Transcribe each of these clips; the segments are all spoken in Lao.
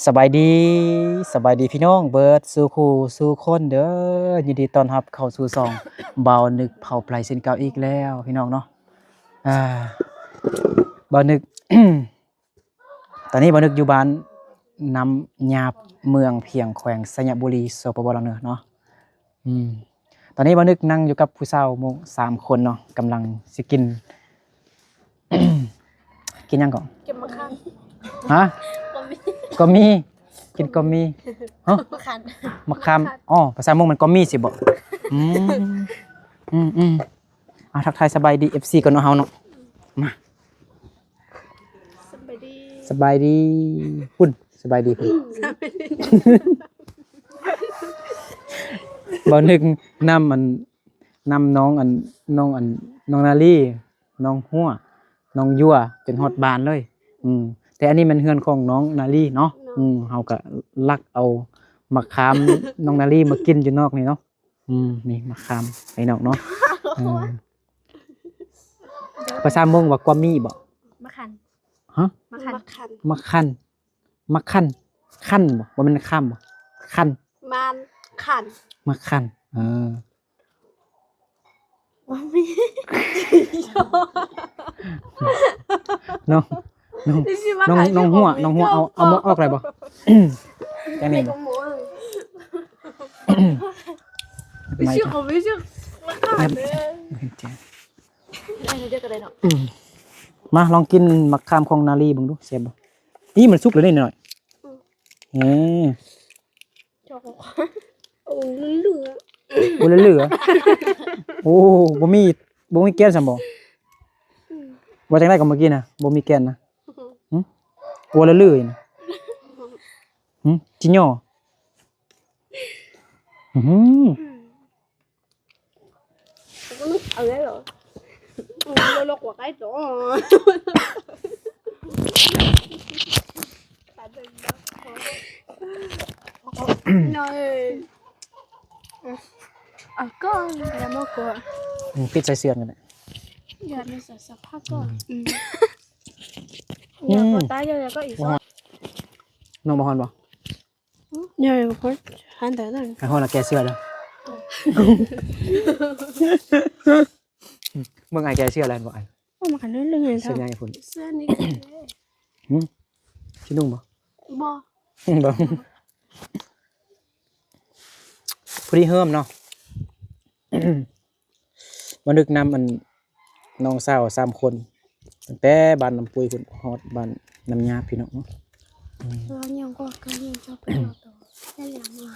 ສະບາຍດີ ສະບາຍດີພີ່ນ້ອງເບິດສູ່ຄູ່ສູ່ຄົນເດີ. ຍິນດີຕ້ອນຮັບເຂົ້າສູ່ຊ່ອງບ່າວນຶກເຜົ່າໄພເຊັ່ນເກົ່າອີກແລ້ວພີ່ນ້ອງເນາະ. ອ່າ ບ່າວນຶກ ຕອນນີ້ບ່າວນຶກຢູ່ບ້ານນ້ຳຫຍາບ ເມືອງພຽງ ແຂວງໄຊຍະບູລີ ສປປ ລາວເນາະ. ອືມ ຕອນນີ້ບ່າວນຶກນັ່ງຢູ່ກັບຜູ້ສາວໝູ່ສາມຄົນເນາະ ກຳລັງຊິກິນ ກິນຫຍັງເກາະ? ກິນໝາກຂາມ. ຮະ? ກໍມີ ກໍມີ ກິນກໍມີ. ຮະ? ໝາກຂາມ ໝາກຂາມ. ອໍ ພາສາມົ້ງມັນກໍມີຊິບໍ? ອືມ ອືມໆ ອ່າ ທັກທາຍສະບາຍດີ ເອັຟຊີ ກ່ອນເນາະເຮົາເນາະ. ມາ ສະບາຍດີ ສະບາຍດີພຸ້ນ ສະບາຍດີພຸ້ນ. ສະບາຍດີ ບ່າວນຶກນຳອັນ ນຳນ້ອງອັນ ນ້ອງອັນ ນ້ອງນາລີ ນ້ອງຮົ້ວ ນ້ອງຍົວ ຈົນຮອດບ້ານເລີຍ. ອືມ ແຕ່ອັນນີ້ແມ່ນເຮືອນຂອງນ້ອງນາລີເນາະ. ອືມ ເຮົາກະລັກເອົາໝາກຂາມນ້ອງນາລີມາກິນຢູ່ນອກນີ້ເນາະ. ອືມ ນີ້ໝາກຂາມໄປນອກເນາະ. ເອີ ພາສາມົ້ງວ່າກວາມີບໍ? ໝາກຂັນ. ຮະ? ໝາກຂັນ ໝາກຂັນ ໝາກຂັນ ຂັນບໍ? ບໍ່ແມ່ນຄຳບໍ? ຂັນ ມານຂັນ ໝາກຂັນ. ເອີ ບໍ່ມີ ນ້ອງ ນ້ອງ ນ້ອງ ນ້ອງຮົ້ວ ນ້ອງຮົ້ວ ເອົາ ເອົາໝວກອອກໄດ້ບໍ່? ຈັ່ງນີ້ບໍ່? ໄປຊື້ຂອງ ໄປຊື້ໝາກຂາມເດີ. ອັນນີ້ດຽວກໍໄດ້ເນາະ. ອືມ ມາລອງກິນໝາກຂາມຂອງນາລີເບິ່ງດູ ແຊບບໍ່? ນີ້ມັນສຸກແລ້ວນີ້ໜ້ອຍ. ອືມ ເອີ ໂອ້ ເຫຼືອ ໂອ້ ເຫຼືອ ໂອ້ ບໍ່ມີ ບໍ່ມີແກ່ນຊ້ຳບໍ່? ອືມ ວ່າຈັ່ງໃດກໍເມື່ອກີ້ນະ ບໍ່ມີແກ່ນນະ. ຫຶ? ໂອ້ ເຫຼືອນະ. ຫຶ? ຈິຫຍໍ້. ອື ເອົາໄດ້ເຫລອ? ອືມ ບໍ່ລົກກວ່າໃກ້ໂຕ ໜ້ອຍ. ອາ ກໍຢ່າມາກົວ ອືມ ປິດໃສ່ເຊື່ອງກັນແຫຼະ. ຢ່າມາໃສ່ສະພາບກໍ ອືມ ອືມ ຢ່າບໍ່ຕາຍ ຢ່າ ຢ່າກໍອີກ. ນ້ອງບໍ່ຮ້ອນບໍ່? ຫຶ? ຍັງບໍ່ຮ້ອນ ຫັນແຕ່ນັ້ນ ຖ້າຮ້ອນລະແກະເສື້ອເດີ. ເບິ່ງອ້າຍແກະເສື້ອແລ້ວບໍ່ອ້າຍ? ໂອ້ ມັນກໍເລື່ອຍໆ ເສື້ອໃຫຍ່ພຸ້ນ ເສື້ອນີ້. ຫຶ? ຊິນຸ່ງບໍ່? ບໍ່ ບໍ່ ພໍດີເຮີມເນາະ. ມານຶກນຳອັນ ນ້ອງສາວສາມຄົນ ຕັ້ງແຕ່ບ້ານນ້ຳປຸ້ຍພຸ້ນ ຮອດບ້ານນ້ຳຫຍາບ ພີ່ນ້ອງເນາະ. ອືມ ເອີ ຍັງກໍ ກໍຍັງຈະໄປຕໍ່ ໄດ້ຫຍັງມາ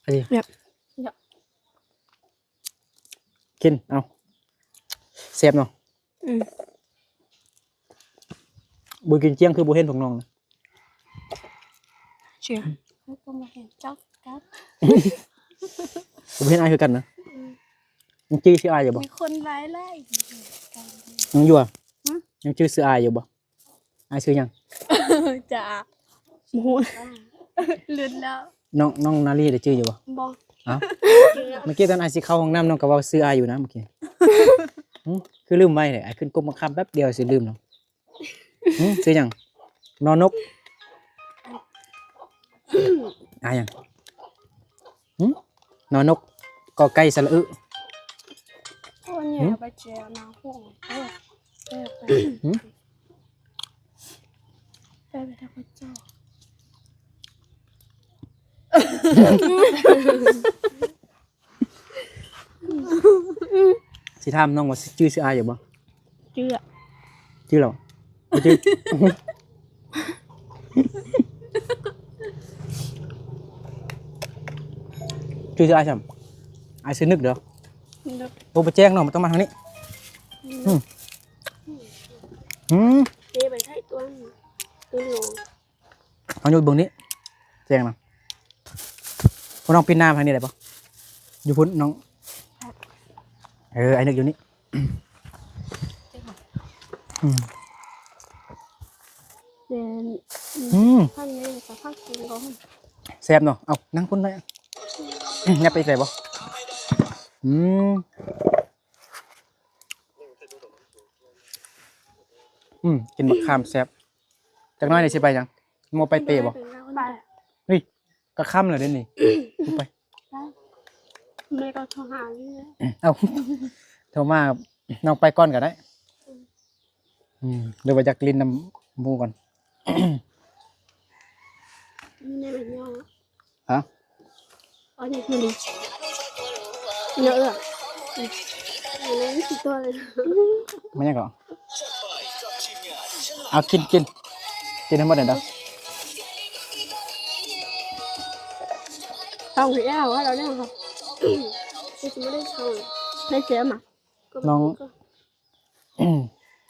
ອັນນີ້ ແບບ ກິນ ເອົາ ແຊບເນາະ. ອືມ ບໍ່ກິນຈຽງຄືບໍ່ເຫັນພວກນ້ອງນະ. ເຊື່ອ ເຂົາກໍບໍ່ເຫັນຈັກກັນ ກໍບໍ່ເຫັນອ້າຍຄືກັນນະ. ອືມ ຍັງຈື່ຊື່ອ້າຍຢູ່ບໍ່? ມີຄົນຫຼາຍໆ ຍັງຢູ່ຫວາ? ຫຶ? ຍັງຈື່ຊື່ອ້າຍຢູ່ບໍ່? ອ້າຍຊື່ຫຍັງ? ຈາ ບໍ່ຮູ້ ລືມແລ້ວ. ນ້ອງ ນ້ອງນາລີໄດ້ຈື່ຢູ່ບໍ່? ບໍ່. ເອົ້າ ເມື່ອກີ້ຕອນອ້າຍຊິເຂົ້າຫ້ອງນ້ຳ ນ້ອງກໍເວົ້າຊື່ອ້າຍຢູ່ນະເມື່ອກີ້. ຫຶ? ຄືລືມໄວແທ້ ອ້າຍຂຶ້ນກົບມາຄຳແປັບດຽວຊິລືມເນາະ. ຫຶ? ຊື່ຫຍັງ? ນອນົກ ອາຫຍັງ? ຫຶ? ນອນົກ ກອໄກ່ ສະຫຼະອຶ. ໂອ້ ນີ້ ອືມ ເອົາໄປແຈວນາໂຮງ ເອີ ເອີ ໄປ ຫຶ? ໄປ ໄປທາງພະເຈົ້າ. ຊິຖາມນ້ອງວ່າ ຊື່ ຊື່ອ້າຍຢູ່ບໍ່? ຈື່ ຈື່ແລ້ວ ບໍ່ຈື່. ຊື່ ຊື່ອ້າຍຊ້ຳ? ອ້າຍຊື່ນຶກເດີ. ໂອ້ ບໍ່ແຈ້ງເນາະ ມັນຕ້ອງມາທາງນີ້. ອືມ ອືມ ເຈໄປໃຊ້ຕົວ ຕົວໂລ. ເຮົາຍົກເບິ່ງນີ້ ແຈ້ງນະ. ພວກນ້ອງປິ່ນໜ້າມາທາງນີ້ໄດ້ບໍ່? ຢູ່ພຸ້ນນ້ອງ. ເອີ ອ້າຍນຶກຢູ່ນີ້. ອືມ ແມ່ນ. ອືມ ແຊບເນາະ. ເອົາ ນັ່ງພຸ້ນໄດ້. ອືມ ຫຍັບໄປອີກໄດ້ບໍ່? ອືມ ອືມ ກິນບັກຂາມແຊບ. ຈັກໜ້ອຍນີ້ຊິໄປຫຍັງ? ບໍ່ໄປເປບໍ່? ໄປ ເຮີ້ຍ ກໍຄ່ຳແລ້ວເດ້ນີ້ ໄປ ໄປ ແມ່ກໍໂທຫາຢູ່ ເອົ້າ ໂທມາ ນ້ອງໄປກ່ອນກໍໄດ້ ອືມ ຫຼືວ່າຢາກຫຼິ້ນນຳໝູ່ກ່ອນ ມີແນວແບບນີ້ ຮະ ອັນນີ້ຄືນີ້ ເນາະ ເອື້ອຍ ອືມ ອັນນີ້ຄືຕົວເລີຍ ມັນຫຍັງເກາະ ເອົາ ກິນ ກິນ ກິນໃຫ້ໝົດເດີ ເອົາໃຫ້ແອວ ໃຫ້ລາວແດ່ ເຮົາຊິບໍ່ໄດ້ເຂົ້າ ໃຫ້ເສຍມາ ນ້ອງ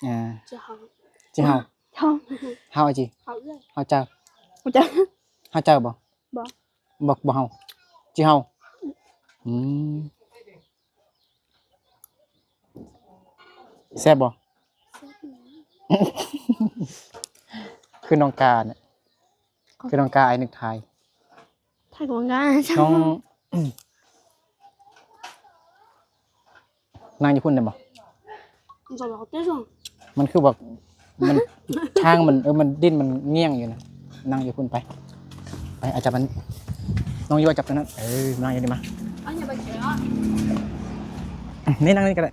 ອ່າ ຈະເຮົາ ຈະເຮົາ ເຮົາ ເຮົາ ເຮົາ ເຮົາເຈົ້າ ເຮົາເຈົ້າບໍ່? ບໍ່ ບໍ່ ບໍ່ເຮົາ ຈະເຮົາ ອືມ ແຊບບໍ່? ຄືນ້ອງການະ ຄືນ້ອງກາ ອ້າຍນຶກຖ່າຍ ຖ່າຍຂອງການ ນ້ອງ ນັ່ງຢູ່ພຸ້ນໄດ້ບໍ່? ມັນຄືແບບ ມັນ ທາງມັນ ເອີ ມັນ ດິນມັນງ່ຽງຢູ່ນະ ນັ່ງຢູ່ພຸ້ນໄປ ໄປ ອາ ຈັບມັນ ນ້ອງຢູ່ ຈັບຕົວນັ້ນ ເອີ ມານັ່ງຢູ່ນີ້ມາ ນີ້ນັ່ງນີ້ກໍໄດ້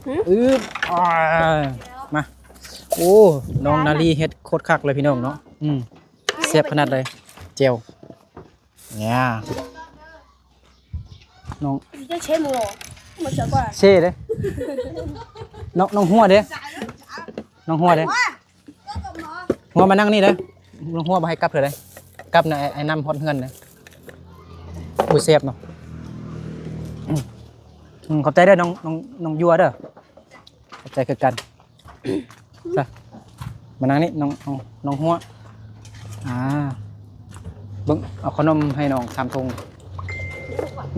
ຫືມ ອຶບ ອາ ມາ ໂອ້ ນ້ອງນາລີເຮັດໂຄດຄັກເລີຍພີ່ນ້ອງເນາະ ອືມ ແຊບຂະໜາດໃດ ແຈ່ວ ເນຍ ນ້ອງ ຈະເຊມື ບໍ່ເຊື່ອກໍ ເຊເດ້ ນ້ອງ ນ້ອງຫົວເດ້ ນ້ອງຫົວເດ້ ຫົວມານັ່ງນີ້ເດ້ ນ້ອງຫົວບໍ່ໃຫ້ກັບເທື່ອເດ້ ກັບນະ ໄອ້ ໄອ້ນ້ຳຮອດເຮືອນເດ້ ບໍ່ແຊບເນາະ ອືມ ຂອບໃຈເດີ ນ້ອງ ນ້ອງ ນ້ອງຢວເດີ ຂອບໃຈຄືກັນ ຊະ ມານັ່ງນີ້ ນ້ອງ ນ້ອງ ນ້ອງຫົວ ອ່າ ເບິ່ງ ເອົາຂະໜົມໃຫ້ນ້ອງສາມຖົງ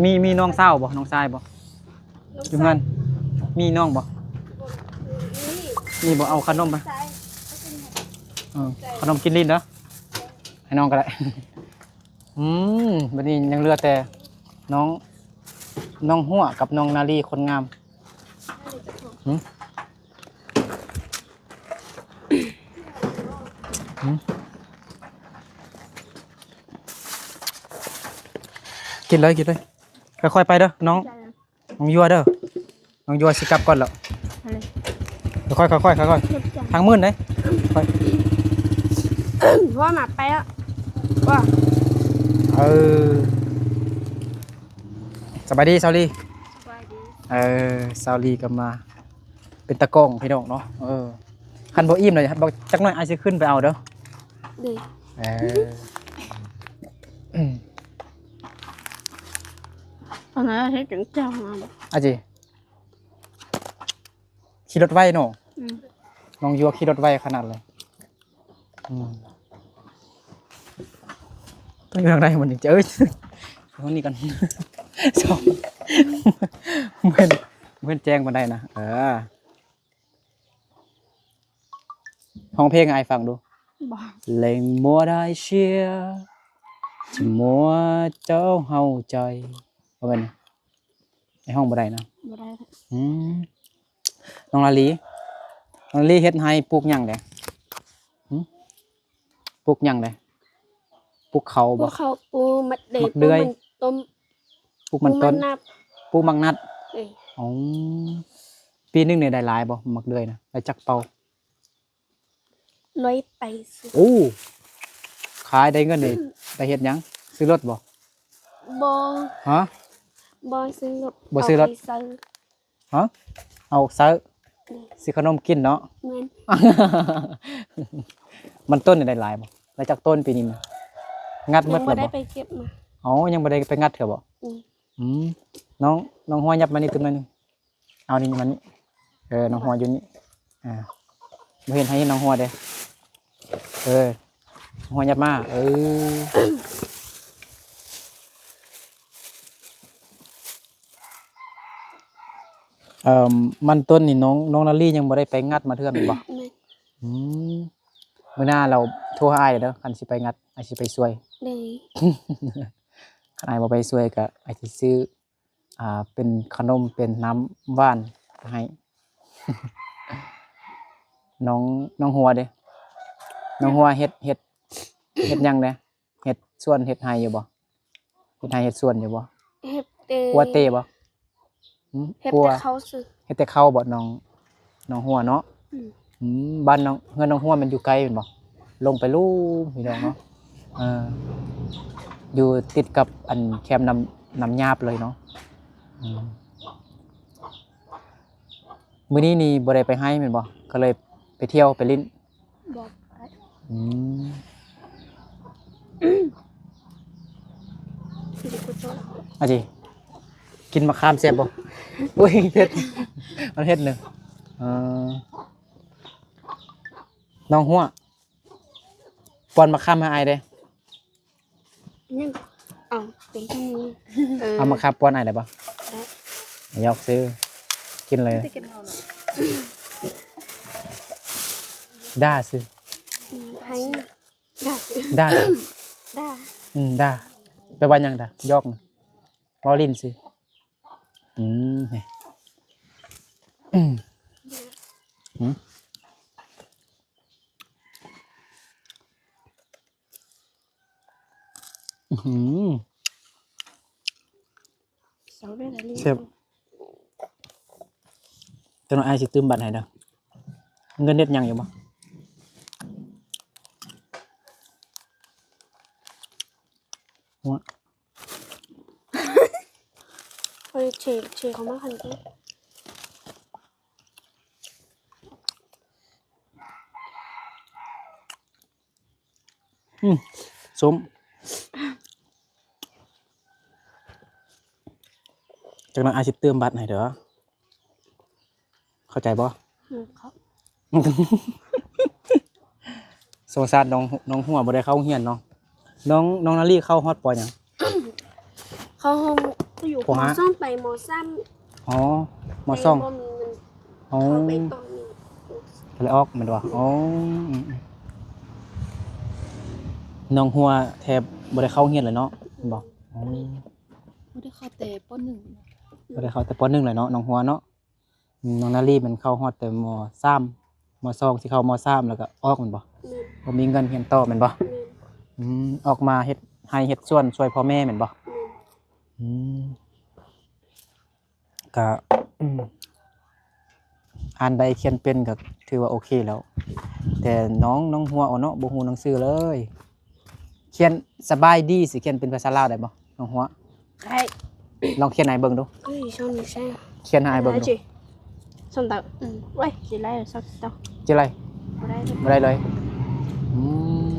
ມີ ມີນ້ອງສາວບໍ່? ນ້ອງຊາຍບໍ່? ຢູ່ເຮືອນ ມີນ້ອງບໍ່? ມີບໍ່? ເອົາຂະໜົມໄປ ເອີ ຂະໜົມກິນຫຼິ້ນເດີ ໃຫ້ນ້ອງກໍໄດ້ ອືມ ບັດນີ້ຍັງເຫຼືອແຕ່ນ້ອງ ນ້ອງຫົວກັບນ້ອງນາລີຄົນງາມ ຫືມ ຫືມ ກິນເລີຍ ກິນເລີຍ ຄ່ອຍໆໄປເດີນ້ອງ ນ້ອງຢວເດີ ນ້ອງຢວຊິກັບກ່ອນແລ້ວ ຄ່ອຍໆ ຄ່ອຍໆ ຄ່ອຍໆ ທາງມື່ນເດ້ ຄ່ອຍ ວ່າມາໄປແລ້ວ ວ່າ ເອີ ສະບາຍດີ ສາວລີ ສະບາຍດີ ເອີ ສາວລີກໍມາ ເປັນຕາກ້ອງພີ່ນ້ອງເນາະ ເອີ ຄັນບໍ່ອີ່ມແລ້ວ ບໍ່ ຈັກໜ້ອຍອ້າຍຊິຂຶ້ນໄປເອົາເດີ ເດີ ເອີ ອັນນັ້ນເຮັດຈັງເຈົ້າ ອາຈີ ຂີ່ລົດໄວເນາະ ອືມ ນ້ອງຢວຂີ່ລົດໄວຂະໜາດເລີຍ ອືມ ຕ້ອງຢູ່ທາງໃດມັນເອີຍ ເອົານີ້ກ່ອນ ສອງ ເຫັນ ເຫັນແຈ້ງປານໃດນະ ເອີ ຮ້ອງເພງໃຫ້ອ້າຍຟັງດູ ບໍ່ ເລັງບໍ່ໄດ້ເຊຍ ຈະມົວເຈົ້າເຮົາໃຈ ບໍ່ແມ່ນ ອ້າຍຮ້ອງບໍ່ໄດ້ນະ ບໍ່ໄດ້ ອືມ ນ້ອງລາລີ ນ້ອງລາລີເຮັດໄຮ່ປູກຫຍັງແດ່? ຫື? ປູກຫຍັງແດ່? ປູກເຂົ້າບໍ່? ປູກເຂົ້າ ປູກມັນເດ ປູກມັນຕົ້ນ ປູກມັນຕົ້ນ ປູກມັນນັບ ປູກໝາກນັດ ເອີ ອໍ ປີໜຶ່ງນີ້ໄດ້ຫຼາຍບໍ່? ໝາກເດືອຍນະ ໄດ້ຈັກເປົາ? ຮ້ອຍໄປ ໂອ້ ຂາຍໄດ້ເງິນນີ້ ໄດ້ເຮັດຫຍັງ? ຊື້ລົດບໍ່? ບໍ່ ຮະ? ບໍ່ຊື້ລົດ ບໍ່ຊື້ລົດ ເອົາໄປໃຊ້ ຮະ? ເອົາໃຊ້ ອືມ ຊື້ຂະໜົມກິນເນາະ ແມ່ນ ມັນຕົ້ນນີ້ໄດ້ຫຼາຍບໍ່? ໄດ້ຈັກຕົ້ນປີນີ້ນະ? ງັດໝົດແລ້ວບໍ່? ຍັງບໍ່ໄດ້ໄປເກັບມາ ອໍ ຍັງບໍ່ໄດ້ໄປງັດເທື່ອບໍ່? ອືມ ອືມ ນ້ອງ ນ້ອງຫົວຫຍັບມານີ້ຕື່ມໜ້ອຍໜຶ່ງ ເອົານີ້ມານີ້ ເອີ ນ້ອງຫົວຢູ່ນີ້ ອ່າ ບໍ່ເຫັນ ໃຫ້ເຫັນນ້ອງຫົວເດ້ ເອີ ຫົວຫຍັບມາ ເອີ ເອີ ມັນຕົ້ນນີ້ນ້ອງ ນ້ອງນາລີຍັງບໍ່ໄດ້ໄປງັດມາເທື່ອແມ່ນບໍ່? ອືມ ມື້ໜ້າລາວໂທຫາອ້າຍເດີ ຄັນຊິໄປງັດ ອ້າຍຊິໄປຊ່ວຍ ໂດຍ ຄັນອ້າຍບໍ່ໄປຊ່ວຍກະອ້າຍຊິຊື້ ອ່າ ເປັນຂະໜົມ ເປັນນ້ຳຫວານໃຫ້ ນ້ອງ ນ້ອງຫົວເດ້ ນ້ອງຫົວເຮັດ ເຮັດ ເຮັດຫຍັງແດ່? ເຮັດສວນເຮັດໄຮ່ຢູ່ບໍ່? ເຮັດໄຮ່ເຮັດສວນຢູ່ບໍ່? ເຮັດແຕ່ ຄົວເຕບໍ່? ຫືມ? ເຮັດແຕ່ເຂົ້າຊື່ ຄົວ ເຮັດແຕ່ເຂົ້າບໍ່ ນ້ອງ ນ້ອງຫົວເນາະ? ອືມ ອືມ ບ້ານນ້ອງ ເຮືອນນ້ອງຫົວມັນຢູ່ໃກ້ແມ່ນບໍ່? ລົງໄປລຸ່ມພີ່ນ້ອງເນາະ ເອີ ຢູ່ຕິດກັບອັນແຄມນ້ຳ ນ້ຳຫຍາບເລີຍເນາະ ອືມ. ມື້ນີ້ນີ້ບໍ່ໄດ້ໄປໄຮ່ແມ່ນບໍ່? ກໍເລີຍໄປທ່ຽວໄປຫຼິ້ນ? ບໍ່ໄດ້ ອືມ ອາຈິ ກິນໝາກຂາມແຊບບໍ່? ໂອ້ຍ ເຜັດ ມັນເຜັດເນີ ເອີ ນ້ອງຫົວ ປ້ອນໝາກຂາມໃຫ້ອ້າຍເດ້. ຍັງ ເອົາ ເປັນແຄ່ນີ້ ເອີ ເອົາມາຄາບປ້ອນອ້າຍໄດ້ບໍ່? ໄດ້ ຢອກຊື່ ກິນເລີຍ ໄດ້ກິນເອົາເນາະ ດ່າຊື່ ອືມ ໃຫ້ ດ່າຊື່ ດ່າ ດ່າ ອືມ ດ່າ ແປວ່າຫຍັງດ່າ? ຢອກນະ ເວົ້າຫຼິ້ນຊື່ ອືມ ອືມ ຫືມ ອືຫື ແຊບ ຈັກໜ່ອຍອ້າຍຊິຕື່ມບັດໃຫ້ເດີ ເງິນເຮັດຫຍັງຢູ່ບໍ່? ໂອ້ຍ ເຊ ເຊເຂົ້າມາຄັນຕິ ອືມ ສົ້ມ ຈັກໜ່ອຍອ້າຍຊິຕື່ມບັດໃຫ້ເດີ ເຂົ້າໃຈບໍ່? ອືມ ເຂົ້າ ສົງສານນ້ອງ ນ້ອງຫົວບໍ່ໄດ້ເຂົ້າໂຮງຮຽນເນາະ ນ້ອງ ນ້ອງນາລີເຂົ້າຮອດ ປ.ຫຍັງ? ເຂົ້າຫ້ອງຢູ່ ປໍຫ້າ ປໍສອງໄປ ປໍສາມ ອໍ ປໍສອງ ແຕ່ບໍ່ມີເງິນ ອໍ ເຂົ້າໄປຕໍ່ນີ້ ກໍເລີຍອອກແມ່ນບໍ່? ອໍ ອືມໆ ນ້ອງຫົວແທບບໍ່ໄດ້ເຂົ້າໂຮງຮຽນເລີຍເນາະ ແມ່ນບໍ່? ອໍ ບໍ່ໄດ້ເຂົ້າແຕ່ ປໍໜຶ່ງ ບໍ່ໄດ້ເຂົ້າແຕ່ ປໍໜຶ່ງ ເລີຍເນາະ ນ້ອງຫົວເນາະ ອືມ ນ້ອງນາລີແມ່ນເຂົ້າຮອດແຕ່ ມໍສາມ ມໍສອງ ຊິເຂົ້າ ມໍສາມ ແລ້ວກໍອອກແມ່ນບໍ່? ແມ່ນ ບໍ່ມີເງິນຮຽນຕໍ່ແມ່ນບໍ່? ແມ່ນ ອືມ ອອກມາເຮັດໄຮ່ເຮັດສວນຊ່ວຍພໍ່ແມ່ແມ່ນບໍ່? ແມ່ນ ອືມ ກະ ອືມ ອ່ານໄດ້ຂຽນເປັນກໍຖືວ່າໂອເຄແລ້ວ ແຕ່ນ້ອງ ນ້ອງຫົວເນາະ ບໍ່ຮູ້ໜັງສືເລີຍ ຂຽນສະບາຍດີ ຊິຂຽນເປັນພາສາລາວໄດ້ບໍ່ ນ້ອງຫົວ? ໄດ້ ລອງຂຽນໃຫ້ເບິ່ງດູ ເອີຍ ຊ່ອງນີ້ໃຊ່ ຂຽນໃຫ້ອ້າຍເບິ່ງດູ ເອີຍ ເຈ ສົ້ມຕຳ ອືມ ໂອ້ຍ ຊິໄດ້ ສັກຕໍ່ ຊິໄດ້ ບໍ່ໄດ້ ບໍ່ໄດ້ເລີຍ ອືມ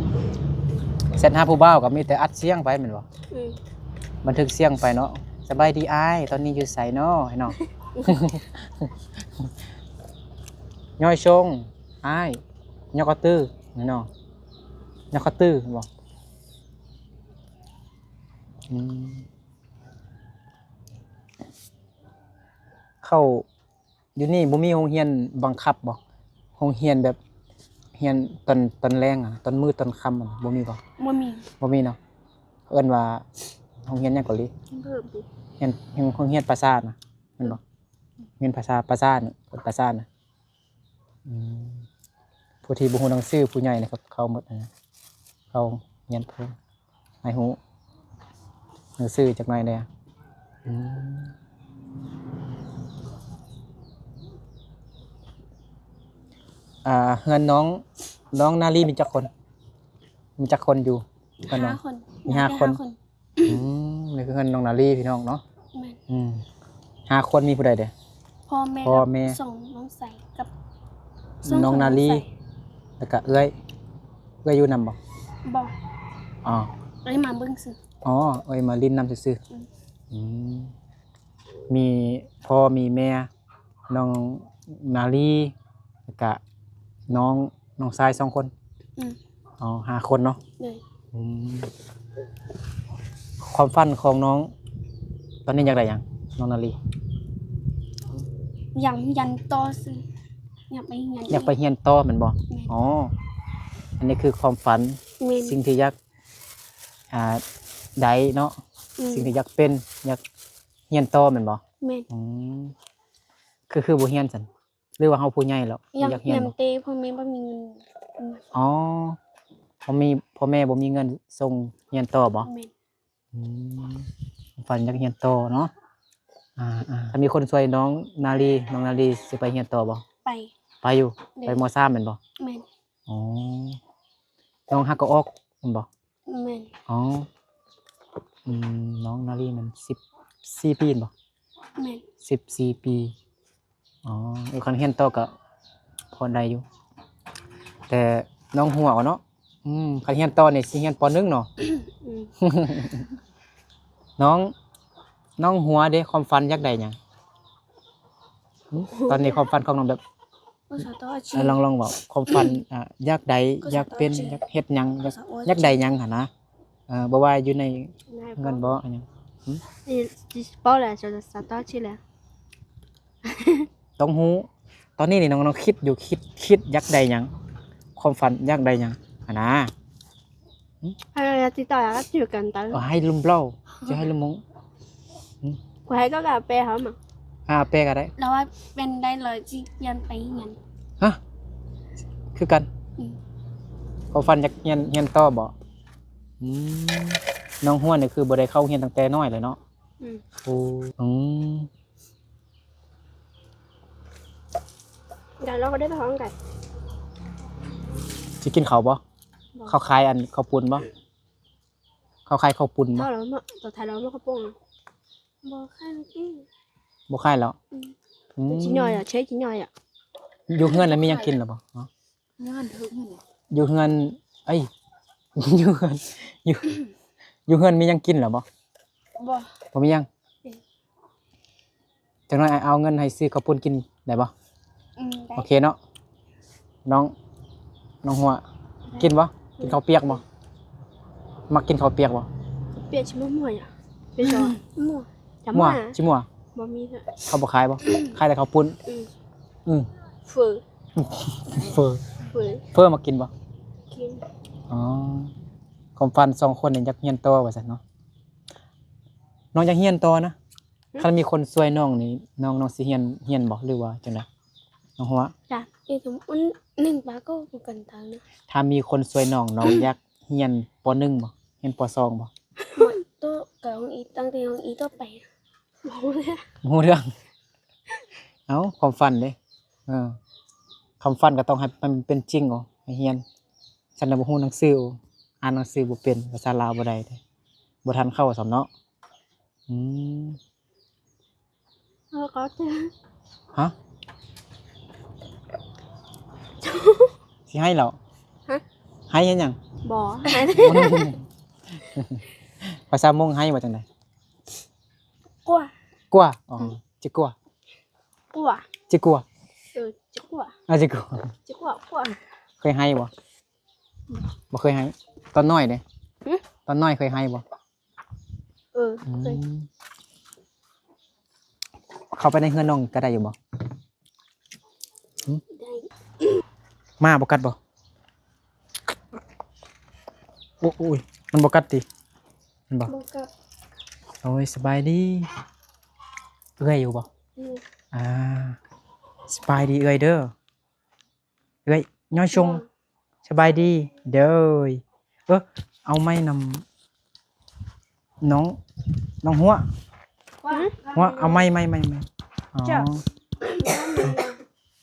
ແຊັດຫາຜູ້ບ່າວກໍມີແຕ່ອັດສຽງໄປແມ່ນບໍ່? ອືມ ບັນທຶກສຽງໄປເນາະ ສະບາຍດີອ້າຍ ຕອນນີ້ຢູ່ໃສເນາະ ໃຫ້ນ້ອງ ຍ້ອຍຊົງ ອ້າຍ ຍອກກະຕື້ ແມ່ນເນາະ ຍອກກະຕື້ ແມ່ນບໍ່? ອືມ ເຂົ້າ ຢູ່ນີ້ບໍ່ມີໂຮງຮຽນບັງຄັບບໍ່? ໂຮງຮຽນແບບຮຽນຕອນ ຕອນແລງອະ ຕອນມື້ຕອນຄ່ຳອະ ບໍ່ມີບໍ່? ບໍ່ມີ ບໍ່ມີເນາະ ເອີ້ນວ່າໂຮງຮຽນຫຍັງເກົາຫຼີ? ຮຽນເພີ່ມຕິ ຮຽນ ຮຽນ ໂຮງຮຽນປາສາດນະ ແມ່ນບໍ່? ຮຽນພາສາ ປາສາດ ປາສາດນະ ອືມ ຜູ້ທີ່ບໍ່ຮູ້ໜັງສື ຜູ້ໃຫຍ່ນະ ເຂົາເຂົ້າໝົດນະ ເຂົ້າຮຽນເພີ່ມ ໃຫ້ຮູ້ໜັງສືຈັກໜ້ອຍແດ່ ອືມ ອ່າ ເຮືອນນ້ອງ ນ້ອງນາລີມີຈັກຄົນ? ມີຈັກຄົນຢູ່ເຮືອນນ້ອງ? ຫ້າຄົນ ມີຫ້າຄົນ ມີແຕ່ຫ້າຄົນ ອືມ ນີ້ຄືເຮືອນນ້ອງນາລີພີ່ນ້ອງເນາະ ແມ່ນ ອືມ ຫ້າຄົນ ມີຜູ້ໃດແດ່? ພໍ່ແມ່ ພໍ່ແມ່ ກັບສອງ ນ້ອງຊາຍກັບ ນ້ອງນາລີ ແລ້ວກະເອື້ອຍ ເອື້ອຍຢູ່ນຳບໍ່? ບໍ່ ອໍ ເອື້ອຍມາເບິ່ງຊື່ ອໍ ເອື້ອຍມາຫຼິ້ນນຳຊື່ໆ ອືມ ອືມ ມີພໍ່ມີແມ່ ນ້ອງນາລີ ແລ້ວກະນ້ອງ ນ້ອງຊາຍສອງຄົນ ອືມ ອໍ ຫ້າຄົນເນາະ ໂດຍ ອືມ ຄວາມຝັນຂອງນ້ອງຕອນນີ້ຢາກໄດ້ຫຍັງ ນ້ອງນາລີ? ຢາກຮຽນຕໍ່ຊື່ ຢາກໄປຮຽນ ຢາກໄປຮຽນຕໍ່ແມ່ນບໍ່? ແມ່ນ ອໍ ອັນນີ້ຄືຄວາມຝັນ ແມ່ນ ສິ່ງທີ່ຢາກ ອ່າ ໄດ້ເນາະ ອືມ ສິ່ງທີ່ຢາກເປັນ ຢາກຮຽນຕໍ່ແມ່ນບໍ່? ແມ່ນ ອືມ ຄື ຄືບໍ່ຮຽນຊັ້ນ? ຫຼືວ່າເຮົາຜູ້ໃຫຍ່ແລ້ວ ຢາກ ຢາກຮຽນ ຮຽນ ບໍ່? ແຕ່ພໍ່ແມ່ບໍ່ມີເງິນ ອໍ ພໍ່ມີ ພໍ່ແມ່ບໍ່ມີເງິນສົ່ງຮຽນຕໍ່ບໍ່? ແມ່ນ. ອືມ ຝັນຢາກຮຽນຕໍ່ເນາະ. ອ່າໆ ຖ້າມີຄົນຊ່ວຍນ້ອງນາລີ ນ້ອງນາລີຊິໄປຮຽນຕໍ່ບໍ່? ໄປ. ໄປຢູ່? ໂດຍ. ໄປ ມໍສາມ ແມ່ນບໍ່? ແມ່ນ. ອໍ ນ້ອງຫາກໍອອກແມ່ນບໍ່? ແມ່ນ. ອໍ ອືມ ນ້ອງນາລີແມ່ນສິບສີ່ປີແມ່ນບໍ່? ແມ່ນ. ສິບສີ່ປີ. ອໍ ເອີ ຄັນຮຽນຕໍ່ກໍພໍໄດ້ຢູ່ ແຕ່ນ້ອງຫົວເນາະ. ອືມ ຄັນຮຽນຕໍ່ນີ້ຊິຮຽນ ປໍໜຶ່ງ ເນາະ. ອືມ ນ້ອງ ນ້ອງຫົວເດ ຄວາມຝັນຢາກໄດ້ຫຍັງ? ຫຶ ຕອນນີ້ຄວາມຝັນຂອງນ້ອງແບບ ເອີ ລອງ ລອງເວົ້າຄວາມຝັນ ອ່າ ຢາກໄດ້ ຢາກເປັນ ຢາກເຮັດຫຍັງ ຢາກ ຢາກໄດ້ຫຍັງຫັ້ນນະ? ເອີ ບໍ່ວ່າຢູ່ໃນເຮືອນບໍ່ ອີຫຍັງ? ຫຶ ຊິເວົ້າແຫຼະ ສາວ ສາວຕອດຊິແຫຼະ ຕ້ອງຮູ້. ຕອນນີ້ນີ້ນ້ອງ ນ້ອງຄິດຢູ່ ຄິດ ຄິດຢາກໄດ້ຫຍັງ? ຄວາມຝັນຢາກໄດ້ຫຍັງຫັ້ນນະ? ຫຶ ໃຫ້ລຸມເລົ່າ ຈະໃຫ້ລຸມມົງ. ຫຶ ກວາໃຫ້ກໍກະແປເຮົາມາ ອາ ແປກໍໄດ້. ລາວວ່າເປັນໄດ້ຮ້ອຍ ຊິຢ້ານໄປຮຽນ. ຮະ ຄືກັນ. ອືມ ຄວາມຝັນຢາກຮຽນ ຮຽນຕໍ່ບໍ່? ອືມ ນ້ອງຫົວນີ້ຄືບໍ່ໄດ້ເຂົ້າຮຽນຕັ້ງແຕ່ນ້ອຍເລີຍເນາະ. ອືມ ໂອ້ ອືມ ດຽວເຮົາກໍໄດ້ໄປພ້ອມກັນ. ຊິກິນເຂົ້າບໍ່? ບໍ່. ເຂົາຂາຍອັນເຂົ້າປຸ້ນບໍ່? ເຂົາຂາຍເຂົ້າປຸ້ນບໍ່? ເຂົ້າແລ້ວເນາະ ຕອນທ້າຍເຮົາເອົາເຂົ້າປຸ້ນ. ບໍ່ຂາຍກິນ ບໍ່ຂາຍແລ້ວ. ອືມ ອືມ ຊິຍ່ອຍອະ ເຊຊິຍ່ອຍອະ. ຢູ່ເຮືອນແລ້ວມີຫຍັງກິນແລ້ວບໍ່? ເນາະ ຢູ່ເຮືອນ ເອີຍ ຢູ່ເຮືອນ ຢູ່ ຢູ່ເຮືອນມີຫຍັງກິນແລ້ວບໍ່? ບໍ່ ບໍ່ມີຫຍັງ. ອືມ ຈັກໜ້ອຍອ້າຍເອົາເງິນໃຫ້ຊື້ເຂົ້າປຸ້ນກິນໄດ້ບໍ່? ອືມ ໄດ້. ໂອເຄເນາະ ນ້ອງ ນ້ອງຫົວ ໄດ້ ກິນບໍ່? ກິນເຂົ້າປຽກບໍ່? ມັກກິນເຂົ້າປຽກບໍ່? ປຽກຊິໝັວຫຍັງ? ເປັນຫຍັງ? ໝັວ ຈະໝັວ ຊິໝັວ. ບໍ່ມີ ເຂົາບໍ່ຂາຍບໍ່? ຂາຍແຕ່ເຂົ້າປຸ້ນ. ອືມ ອືມ ເຝີ ເຝີ ເຝີ ເຝີມັກກິນບໍ່? ກິນ. ອໍ ຄວາມຝັນສອງຄົນນີ້ຢາກຮຽນຕໍ່ວ່າຊັ້ນເນາະ. ນ້ອງຢາກຮຽນຕໍ່ນະ. ຫຶ ຄັນມີຄົນຊ່ວຍນ້ອງນີ້ ນ້ອງ ນ້ອງຊິຮຽນ ຮຽນບໍ່ ຫຼືວ່າຈັ່ງໃດ? ນ້ອງຫົວ ຈະ ອີກໜຶ່ງປາກໍຄືກັນຕາງນະ. ຖ້າມີຄົນຊ່ວຍນ້ອງ ນ້ອງຢາກຮຽນ ປໍໜຶ່ງ ບໍ່? ຮຽນ ປໍສອງ ບໍ່? ໂຕກະຮອງອີ ຕັ້ງແຕ່ຮອງອີຕໍ່ໄປ. ບໍ່ຮູ້ເລື່ອງ ບໍ່ຮູ້ເລື່ອງ. ເອົ້າ ຄວາມຝັນເດ້. ເອີ ຄວາມຝັນກໍຕ້ອງໃຫ້ມັນເປັນຈິງເອົາ ໃຫ້ຮຽນ. ຊັ້ນລະບໍ່ຮູ້ໜັງສືເອົາ ອ່ານໜັງສືບໍ່ເປັນ ພາສາລາວບໍ່ໄດ້ເດ້ ບໍ່ທັນເຂົ້າຊ້ຳເນາະ. ອືມ ເອີ ເຂົ້າໃຈ. ຮະ ຊິໄຫ້ແລ້ວ? ຮະ ໄຫ້ເຮັດຫຍັງ? ບໍ່ ໄຫ້ ພາສາມົ້ງໄຫ້ວ່າຈັ່ງໃດ? ກົວ ກົວ. ອໍ ອືມ ຈິກົວ ກົວ ຈິກົວ. ເອີ ຈິກົວ ອາ ຈິກົວ ຈິກົວ ກົວ. ເຄີຍໄຫ້ບໍ່? ບໍ່ເຄີຍໄຫ້. ຕອນນ້ອຍເດ້? ຫຶ ຕອນນ້ອຍເຄີຍໄຫ້ບໍ່? ເອີ ອືມ ເຄີຍ. ເຂົ້າໄປໃນເຮືອນນ້ອງກໍໄດ້ຢູ່ບໍ່? ຫຶ ໄດ້. ໝາບໍ່ກັດບໍ່? ໂອ້ ໂອ້ຍ ມັນບໍ່ກັດຕິ? ແມ່ນບໍ່? ບໍ່ກັດ. ໂອ້ຍ ສະບາຍດີ. ເອື້ອຍຢູ່ບໍ່? ອືມ ອ່າ ສະບາຍດີເອື້ອຍເດີ. ເອື້ອຍ ຍ້ອຍຊົງ. ສະບາຍດີ. ໂດຍ. ເອີ ເອົາໄມ້ນຳນ້ອງ ນ້ອງຫົວ. ຫື ຫົວ ເອົາໄມ້ ໄມ້ ໄມ້ ໄມ້. ອໍ ເຈົ້າ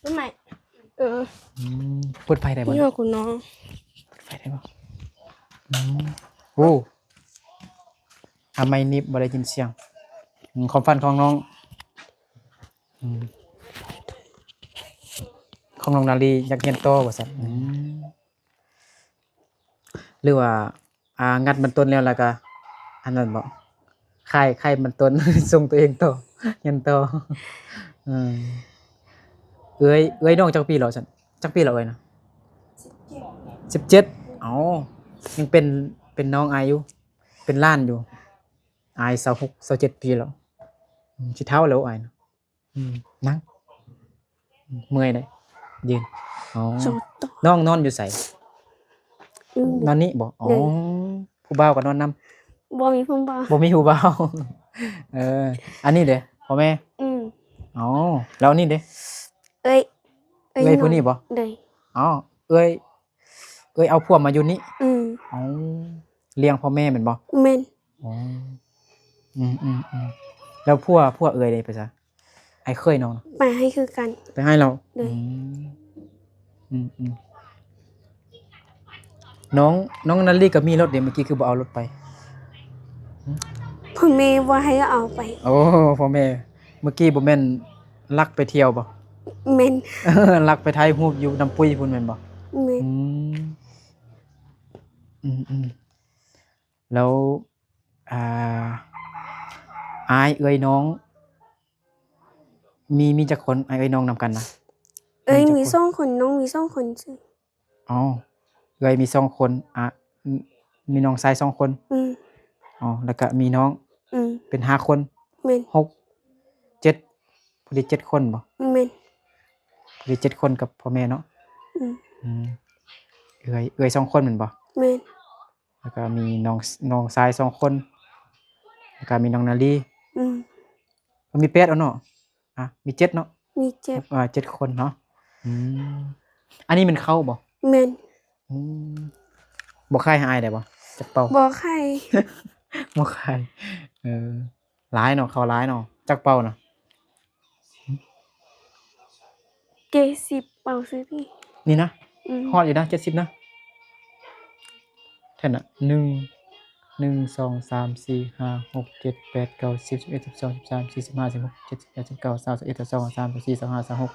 ຕົ້ນໄມ້. ເອີ ອືມ ເປີດໄຟໄດ້ບໍ່? ນີ້ຂອງຄຸນນ້ອງ. ເປີດໄຟໄດ້ບໍ່? ອືມ ໂອ້ ເອົາໄມ້ໜີບ ບໍ່ໄດ້ຍິນສຽງ. ອືມ ຄວາມຝັນຂອງນ້ອງ. ອືມ ຂອງນ້ອງນາລີຢາກຮຽນຕໍ່ວ່າຊັ້ນ. ອືມ ຫຼືວ່າ ອ່າ ງັດມັນຕົ້ນແລ້ວ ແລ້ວກະອັນນັ້ນບໍ? ຂາຍ ຂາຍມັນຕົ້ນ ສົ່ງຕົວເອງຕໍ່ ຮຽນຕໍ່. ເອີ ເອື້ອຍ ເອື້ອຍນ້ອງຈັກປີແລ້ວຊັ້ນ? ຈັກປີແລ້ວເອື້ອຍນະ? ສິບເຈັດ. ເອົ້າ ຍັງເປັນ ເປັນນ້ອງອ້າຍຢູ່ ເປັນຫຼານຢູ່. ອ້າຍຊາວຫົກ ຊາວເຈັດປີແລ້ວ. ອືມ ຊິເຖົ້າແລ້ວອ້າຍນະ. ອືມ ນັ່ງ ເມື່ອຍເດ້ ຢືນ. ອໍ ນ້ອງນອນຢູ່ໃສ? ອືມ ນອນນີ້ບໍ? ອໍ ໂດຍ. ຜູ້ບ່າວກໍນອນນຳ? ບໍ່ມີຜູ້ບ່າວ. ບໍ່ມີຜູ້ບ່າວ. ເອີ ອັນນີ້ເດ້ ພໍ່ແມ່? ອືມ ອໍ ແລ້ວອັນນີ້ເດ້? ເອື້ອຍ ເອື້ອຍ ເອື້ອຍຜູ້ນີ້ບໍ? ໂດຍ. ອໍ ເອື້ອຍ ເອື້ອຍເອົາຜົວມາຢູ່ນີ້? ອືມ ເອົາ ລ້ຽງພໍ່ແມ່ແມ່ນບໍ່? ແມ່ນ. ອໍ ອືມໆໆ ແລ້ວຜົວ ຜົວເອື້ອຍເດ ໄປໃສ? ອ້າຍເຂີຍນ້ອງນະ? ໄປໃຫ້ຄືກັນ. ໄປໃຫ້ລາວ? ໂດຍ. ອືມ ອືມໆ ນ້ອງ ນ້ອງນາລີກໍມີລົດເດ ເມື່ອກີ້ຄືບໍ່ເອົາລົດໄປ? ພໍ່ແມ່ບໍ່ໃຫ້ເອົາໄປ. ໂອ້ ພໍ່ແມ່ ເມື່ອກີ້ບໍ່ແມ່ນລັກໄປທ່ຽວບໍ່? ແມ່ນ. ລັກໄປຖ່າຍຮູບຢູ່ນ້ຳປຸ້ຍພຸ້ນແມ່ນບໍ່? ແມ່ນ. ອືມ ອືມໆ ແລ້ວ ອ່າ ອ້າຍເອື້ອຍນ້ອງ ມີ ມີຈັກຄົນ? ອ້າຍເອື້ອຍນ້ອງນຳກັນນະ? ເອື້ອຍມີ ມີຈັກຄົນ? ສອງຄົນ ນ້ອງມີສອງຄົນຊື່. ອໍ ເອື້ອຍມີສອງຄົນ ອ່າ ມີ ມີນ້ອງຊາຍສອງຄົນ. ອືມ. ອໍ ແລ້ວກະມີນ້ອງ. ອືມ. ເປັນຫ້າຄົນ. ແມ່ນ. ຫົກ ເຈັດ ພໍດີເຈັດຄົນບໍ່? ແມ່ນ. ພໍດີເຈັດຄົນກັບພໍ່ແມ່ເນາະ. ອືມ. ອືມ ເອື້ອຍ ເອື້ອຍສອງຄົນແມ່ນບໍ່? ແມ່ນ. ແລ້ວກໍມີນ້ອງ ນ້ອງຊາຍສອງຄົນ ແລ້ວກໍມີນ້ອງນາລີ. ອືມ ມີແປດແລ້ວເນາະ. ອ່ະ ມີເຈັດເນາະ. ມີເຈັດ ອ່າ ເຈັດຄົນເນາະ. ອືມ ອັນນີ້ແມ່ນເຂົ້າບໍ່? ແມ່ນ. ອືມ ບໍ່ຂາຍໃຫ້ອ້າຍໄດ້ບໍ່? ຈັກເປົາ? ບໍ່ຂາຍ. ບໍ່ຂາຍ. ເອີ ຫຼາຍເນາະ ເຂົ້າຫຼາຍເນາະ. ຈັກເປົານະ? ເຈັດສິບເປົາຊື້ນີ້ ນີ້ນະ. ອືມ ຮອດຢູ່ນະ ເຈັດສິບນະ. ເທົ່ານັ້ນນະ ໜຶ່ງ ໜຶ່ງ ສອງ ສາມ ສີ່ ຫ້າ ຫົກ ເຈັດ ແປດ ເກົ້າ ສິບ ສິບເອັດ ສິບສອງ ສິບສາມ ສິບສີ່ ສິບຫ້າ ສິບຫົກ ສິບເຈັດ ສິບແປດ ສິບເກົ້າ ຊາວ ຊາວເອັດ ຊາວສອງ ຊາວສາມ ຊາວສີ່ ຊາວຫ້າ ຊາວຫົກ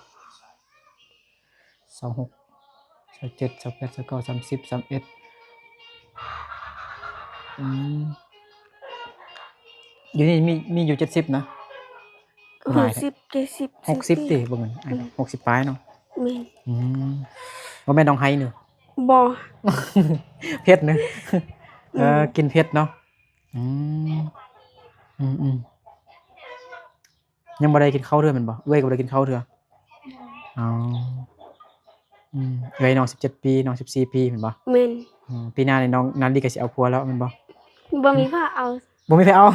ຊາວຫົກ ຊາວເຈັດ ຊາວແປດ ຊາວເກົ້າ ສາມສິບ ສາມເອັດ. ອືມ ຢູ່ນີ້ມີ ມີຢູ່ເຈັດສິບນະ. ຫຼາຍແທ້. ຫົກສິບ ເຈັດສິບ ຫົກສິບຕິ ເບິ່ງ ອືມ ຫົກສິບປາຍເນາະ. ແມ່ນ. ອືມ ບໍ່ແມ່ນນ້ອງໄຮນີ້? ບໍ່. ເຜັດເນາະ. ເອີ ອືມ ກິນເຜັດເນາະ. ອືມ ອືມໆ ຍັງບໍ່ໄດ້ກິນເຂົ້າເທື່ອແມ່ນບໍ່? ເອື້ອຍກໍບໍ່ໄດ້ກິນເຂົ້າເທື່ອ. ອໍ ອືມ ເອື້ອຍນ້ອງສິບເຈັດປີ ນ້ອງສິບສີ່ປີແມ່ນບໍ່? ແມ່ນ. ອືມ ປີໜ້ານີ້ນ້ອງນາລີກໍຊິເອົາຜົວແລ້ວແມ່ນບໍ່? ບໍ່ມີໃຜເອົາ. ບໍ່ມີໃຜເອົາ.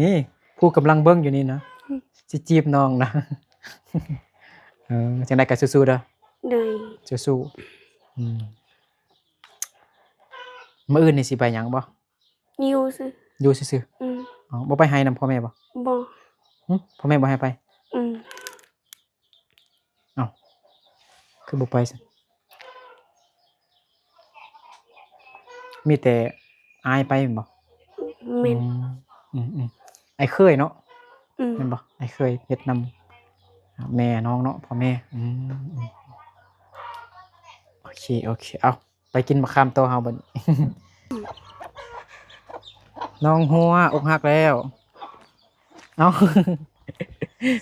ນີ້ ຜູ້ກຳລັງເບິ່ງຢູ່ນີ້ນະ ອືມ ຊິຈີບນ້ອງນະ. ເອີ ຈັ່ງໃດກໍສູ້ໆເດີ. ໂດຍ. ສູ້ໆ. ອືມ ມື້ອື່ນນີ້ຊິໄປຫຍັງບໍ່? ຢູ່ຊື່ ຢູ່ຊື່ໆ. ອືມ ອໍ ບໍ່ໄປໄຮ່ນຳພໍ່ແມ່ບໍ່? ບໍ່. ຫຶ ພໍ່ແມ່ບໍ່ໃຫ້ໄປ? ອືມ ເອົ້າ ຄືບໍ່ໄປຊັ້ນ? ມີແຕ່ອ້າຍໄປແມ່ນບໍ່? ແມ່ນ. ອືມ ອືມໆ ອ້າຍເຂີຍເນາະ. ອືມ ແມ່ນບໍ່? ອ້າຍເຂີຍເຮັດນຳແມ່ນ້ອງເນາະ ພໍ່ແມ່. ອືມ ອືມ ໂອເຄ ໂອເຄ ເອົ້າ ໄປກິນໝາກຂາມຕໍ່ເຮົາບັດນີ້. ນ້ອງຫົວ ອົກຫັກແລ້ວ. ເອົ້າ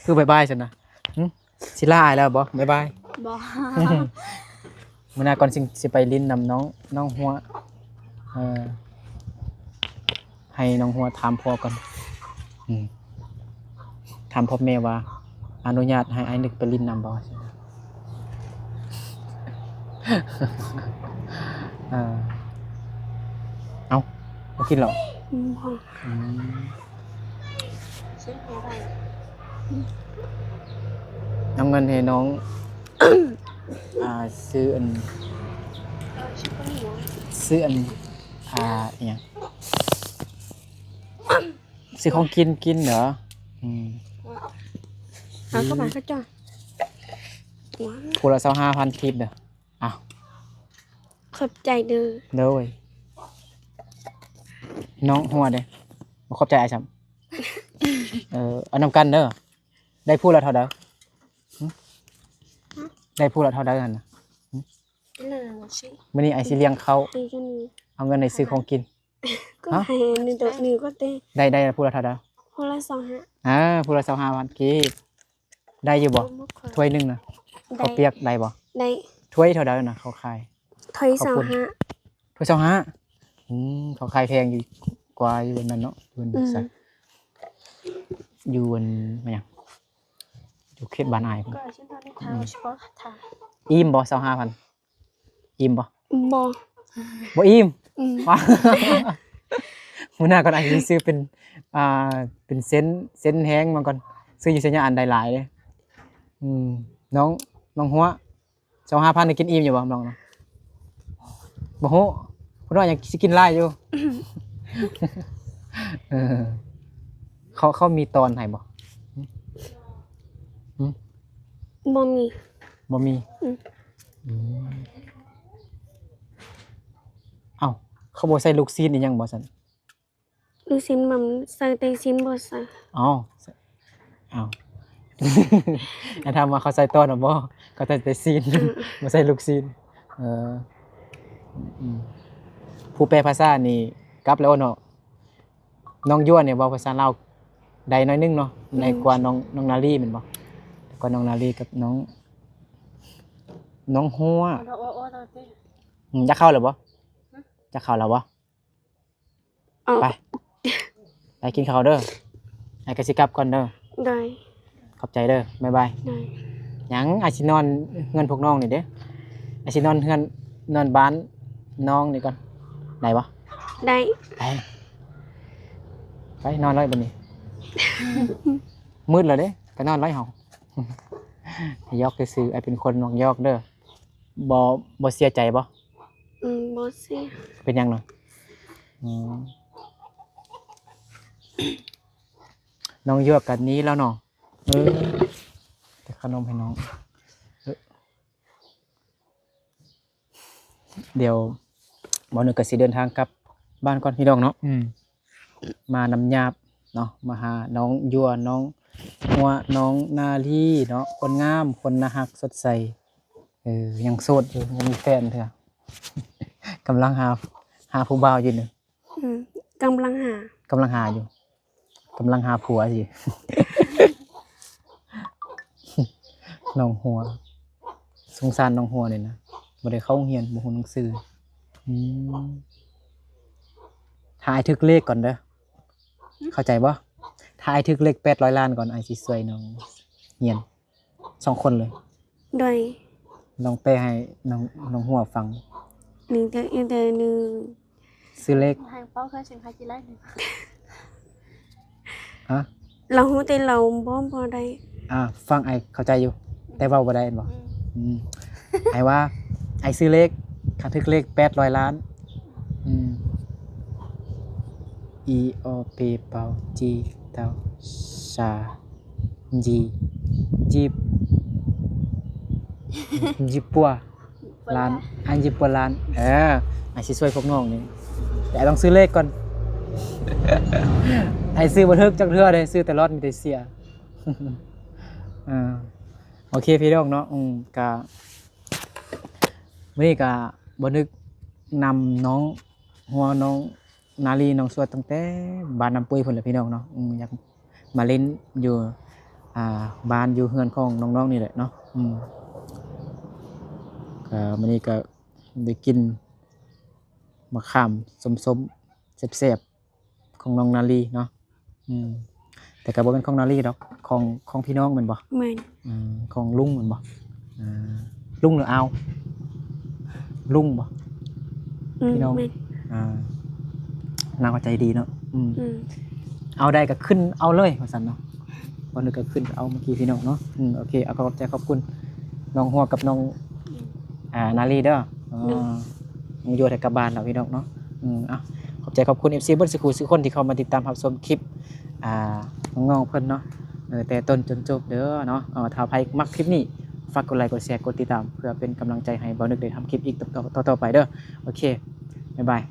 ຄືບາຍບາຍຊັ້ນນະ? ຫຶ ຊິລາອ້າຍແລ້ວບໍ່? ບາຍບາຍ. ບໍ່. ມື້ໜ້າກ່ອນຊິ ຊິໄປຫຼິ້ນນຳນ້ອງ ນ້ອງຫົວ. ເອີ ໃຫ້ນ້ອງຫົວຖາມພໍ່ກ່ອນ. ອືມ ຖາມພໍ່ແມ່ວ່າ ອະນຸຍາດໃຫ້ອ້າຍນຶກໄປຫຼິ້ນນຳບໍ່? ເອີ ເອົ້າ ບໍ່ກິນເຫຼົ້າ? ອືມ ບໍ່. ອືມ ເອົາເງິນໃຫ້ນ້ອງ ອ່າ ຊື້ອັນ ຊື້ອັນ ອ່າ ອີຫຍັງ ຊື້ຂອງກິນກິນເດີ. ອືມ ເອົາເຂົ້າມາເຂົາເຈົ້າ ຜູ້ລະຊາວຫ້າພັນກີບເດີ. ອ້າວ ຂອບໃຈເດີ. ໂດຍ. ນ້ອງຫົວເດ້ ບໍ່ຂອບໃຈອ້າຍຊ້ຳ. ເອີ ເອົານຳກັນເດີ. ໄດ້ຜູ້ລະເທົ່າໃດ? ຫຶ ໄດ້ຜູ້ລະເທົ່າໃດຫັ້ນນະ? ມື້ນີ້ອ້າຍຊິລ້ຽງເຂົ້າ ເອົາເງິນໃຫ້ຊື້ຂອງກິນ. ກໍໃຫ້ໜຶ່ງໂຕນີ້ກໍໄດ້ ໄດ້ ໄດ້ຜູ້ລະເທົ່າໃດ? ຜູ້ລະຊາວຫ້າ. ເອີ ຜູ້ລະຊາວຫ້າພັນກີບ. ໄດ້ຢູ່ບໍ່? ຖ້ວຍໜຶ່ງນະ ເຂົ້າປຽກໄດ້ບໍ່? ໄດ້. ຖ້ວຍເທົ່າໃດນະເຂົາຂາຍ? ຖ້ວຍຊາວຫ້າ. ຖ້ວຍຊາວຫ້າ. ອືມ ເຂົາຂາຍແພງຢູ່ກວ່າຢູ່ອັນນັ້ນເນາະ ຢູ່ອັນ ຢູ່ອັນຫຍັງ ຢູ່ເຂດບ້ານອ້າຍພຸ້ນ. ອີ່ມບໍ່ ຊາວຫ້າພັນ? ອີ່ມບໍ່? ບໍ່. ບໍ່ອີ່ມ? ອືມ ມື້ໜ້າກ່ອນອ້າຍຊິຊື້ເປັນ ອ່າ ເປັນເຊັນ ເຊັນແຮງມາກ່ອນ ຊື້ຢູ່ໄຊຍະອັນໄດ້ຫຼາຍເດ້. ອືມ ນ້ອງ ນ້ອງຫົວ ຊາວຫ້າພັນນີ້ກິນອີ່ມຢູ່ບໍ່ນ້ອງ? ບໍ່ຮູ້. ຜູ້ນ້ອຍຍັງຊິກິນຫຼາຍຢູ່. ເອີ ເຂົາ ເຂົາມີຕອນໃຫ້ບໍ່? ຫຶ? ບໍ່ມີ ບໍ່ມີ. ອືມ ອືມ ເອົ້າ ເຂົາບໍ່ໃສ່ລູກຊີ້ນອີ່ຫຍັງບໍ່ຊັ້ນ? ລູກຊີ້ນມັນໃສ່ແຕ່ຊີ້ນບໍ່ໃສ່. ເອົ້າ ເອົ້າ ອັນຖາມວ່າເຂົາໃສ່ຕອນນະບໍ່? ເຂົາໃສ່ແຕ່ຊີ້ນ ອືມ ບໍ່ໃສ່ລູກຊີ້ນ. ເອີ ອືມ ຜູ້ແປພາສານີ້ກັບແລ້ວເນາະ. ນ້ອງຢວນນີ້ເວົ້າພາສາລາວໄດ້ໜ້ອຍໜຶ່ງເນາະ ອືມ ຫຼາຍກວ່ານ້ອງ ນ້ອງນາລີແມ່ນບໍ່? ກວ່ານ້ອງນາລີກັບນ້ອງ ນ້ອງຫົວ. ອືມ ຢາກເຂົ້າແລ້ວບໍ່? ຫຶ? ຢາກເຂົ້າແລ້ວບໍ່? ເອົ້າ ໄປ ໄປກິນເຂົ້າເດີ. ອ້າຍກໍຊິກັບກ່ອນເດີ. ໂດຍ ຂອບໃຈເດີ. ບາຍບາຍ. ໂດຍ ຫຍັງ? ອ້າຍຊິນອນເຮືອນພວກນ້ອງນີ້ເດ້. ອ້າຍຊິນອນເຮືອນ ນອນບ້ານນ້ອງນີ້ກ່ອນ ໄດ້ບໍ່? ໄດ້. ໄປ ໄປນອນເລີຍບັດນີ້. ມືດແລ້ວເດ້ ໄປນອນເລີຍເຮົາ. ຢອກຊື່ໆ ອ້າຍເປັນຄົນມັກຢອກເດີ. ບໍ່ ບໍ່ເສຍໃຈບໍ່? ອືມ ບໍ່ເສຍ. ເປັນຫຍັງນະ? ອືມ ນ້ອງຢວກກັນນີ້ແລ້ວເນາະ. ເອີ ແຕ່ຂະໜົມໃຫ້ນ້ອງ. ເອີ ດຽວບ່າວນຶກກໍຊິເດີນທາງກັບບ້ານກ່ອນພີ່ນ້ອງເນາະ. ອືມ ມານຳຍາບເນາະ ມາຫານ້ອງຢວນ ນ້ອງຫົວ ນ້ອງນາລີເນາະ ຄົນງາມ ຄົນໜ້າຮັກສົດໃສ. ເອີ ຍັງໂສດຢູ່ ຍັງມີແຟນເທື່ອ. ກຳລັງຫາ ຫາຜູ້ບ່າວຢູ່ນີ້. ອືມ ກຳລັງຫາ ກຳລັງຫາຢູ່ ກຳລັງຫາຜົວຊິ. ນ້ອງຫົວ ສົງສານນ້ອງຫົວນີ້ນະ ບໍ່ໄດ້ເຂົ້າໂຮງຮຽນ ບໍ່ຮູ້ໜັງສື. ອືມ ຖ້າອ້າຍຖືກເລກກ່ອນເດີ ຫຶ? ເຂົ້າໃຈບໍ່? ຖ້າອ້າຍຖືກເລກແປດຮ້ອຍລ້ານກ່ອນ ອ້າຍຊິຊ່ວຍນ້ອງຮຽນ ສອງຄົນເລີຍ. ໂດຍ ລອງແປໃຫ້ນ້ອງ ນ້ອງຫົວຟັງ. ໜຶ່ງເທື່ອອີກເທື່ອໜຶ່ງ ຊື້ເລກ ໃຫ້ເປົ່າເຄື່ອງເສັງຫາກິນໄລ. ຮະ? ລາວຮູ້ແຕ່ລາວບໍ່ ບໍ່ໄດ້. ອ່າ ຟັງ ອ້າຍເຂົ້າໃຈຢູ່ ແຕ່ເວົ້າບໍ່ໄດ້ແມ່ນບໍ່? ອືມ ອືມ ອ້າຍວ່າ ອ້າຍຊື້ເລກ ຄັນຖືກເລກແປດຮ້ອຍລ້ານ. ອືມ ອີ ອໍ ເປ ເປົາ ຈີ ເຕົາ ຊາ ຈີ ຈີບ ຈີປົວລ້ານ ອັນຈີປົວລ້ານ. ເອີ ອ້າຍຊິຊ່ວຍພວກນ້ອງນີ້ ແຕ່ອ້າຍຕ້ອງຊື້ເລກກ່ອນ. ອ້າຍຊື້ບໍ່ຖືກຈັກເທື່ອເດ້ ຊື້ແຕ່ລອດມີແຕ່ເສຍ. ເອີ ໂອເຄພີ່ນ້ອງເນາະ. ອືມ ກະ ມື້ນີ້ກະບ່າວນຶກນຳນ້ອງຫົວ ນ້ອງນາລີ ນ້ອງສວດ ຕັ້ງແຕ່ບ້ານນ້ຳປຸ້ຍພຸ້ນແຫຼະພີ່ນ້ອງເນາະ. ອືມ ຢາກມາຫຼິ້ນຢູ່ ອ່າ ບ້ານຢູ່ເຮືອນຂອງນ້ອງໆນີ້ແຫຼະເນາະ. ອືມ ກະມື້ນີ້ກະໄດ້ກິນໝາກຂາມສົ້ມໆ ແຊບໆ ຂອງນ້ອງນາລີເນາະ. ອືມ ແຕ່ກໍບໍ່ແມ່ນຂອງນາລີດອກ ຂອງ ຂອງພີ່ນ້ອງແມ່ນບໍ່? ແມ່ນ. ອືມ ຂອງລຸງແມ່ນບໍ່? ອ່າ ລຸງຫຼືອາວ? ລຸງບໍ່? ອືມ ພີ່ນ້ອງ. ແມ່ນ. ອ່າ ນາງກໍໃຈດີເນາະ. ອືມ ອືມ ເອົາໄດ້ກໍຂຶ້ນເອົາເລີຍວ່າຊັ້ນເນາະ. ບ່າວນຶກກໍຂຶ້ນເອົາເມື່ອກີ້ພີ່ນ້ອງເນາະ. ອືມ ໂອເຄ ເອົາ ຂອບໃຈຂອບຄຸນນ້ອງຫົວກັບນ້ອງ ອ່າ ນາລີເດີ. ອືມ ອ່າ ນ້ອງຢວນໄດ້ກັບບ້ານແລ້ວພີ່ນ້ອງເນາະ. ອືມ ເອົາ ຂອບໃຈຂອບຄຸນເອັຟຊີເບິດສູ່ຜູ້ສູ່ຄົນທີ່ເຂົ້າມາຕິດຕາມຮັບຊົມຄລິບ ອ່າ ນ້ອງໆເພິ່ນເນາະ ເອີ ແຕ່ຕົ້ນຈົນຈົບເດີເນາະ. ເອີ ຖ້າໃຜມັກຄລິບນີ້ ຝາກກົດໄລ ກົດແຊ ກົດຕິດຕາມ ເພື່ອເປັນກຳລັງໃຈໃຫ້ບ່າວນຶກໄດ້ທຳຄລິບອີກຕໍ່ ຕໍ່ ຕໍ່ໄປເດີ. ໂອເຄ ບາຍບາຍ.